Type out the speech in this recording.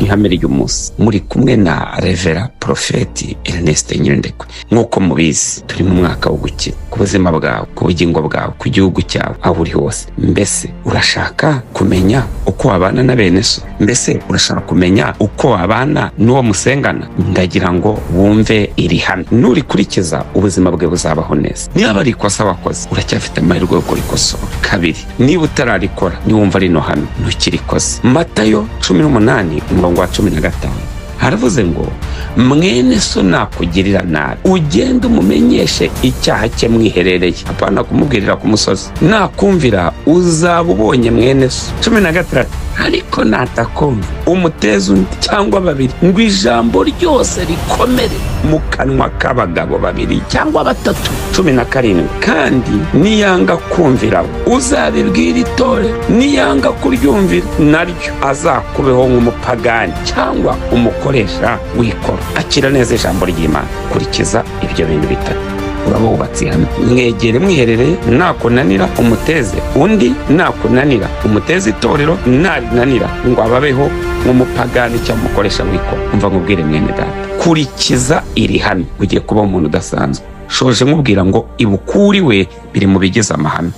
Ihame ry'umunsi, muri kumwe na Revera Porofeti Ernest Nyirindekwe. Nk'uko mubizi, turi mu mwaka wo gukira ku buzima bwawe, ku bugingo bwawe, ku gihugu cyawe, aho uri hose. Mbese urashaka kumenya uko wabana na bene so? Mbese urashaka kumenya uko wabana n'uwo musengana? Ndagira ngo wumve iri hame, nurikurikiza ubuzima bwe buzabaho neza. Niba ari ikosa wakoze, uracyafite amahirwe yo kurikosora. Kabiri, niba utararikora, niwumva rino hame ntukirikoze. Matayo 18 umurongo wa 15 haravuze ngo: mwene so nakugirira nabi, ugende umumenyeshe icyaha cye mwiherereye, apana kumubwirira ku musozi. Nakumvira uzaba ubonye mwene so. 16, ariko natakumva, umuteze undi cyangwa babiri, ngo ijambo ryose rikomere mu kanwa k'abagabo babiri cyangwa batatu. 17, kandi niyanga kumvira, uzabibwira itorero, niyanga kuryumvira naryo, azakubeho nk'umupagani cyangwa umukoresha w'ikoro. Akira neza ijambo ry'Imana, kurikiza ibyo bintu bitatu, uraba wubatse ihame. Mwegere mwiherereye, nakunanira umuteze undi, nakunanira umuteze itorero, narinanira ngo ababeho nk'umupagani cyangwa umukoresha w'ikoro. Umva nkubwire mwene data, kurikiza iri hame, ugiye kuba umuntu udasanzwe. Shoje nkubwira ngo ibukuriwe biri mu bigize amahame.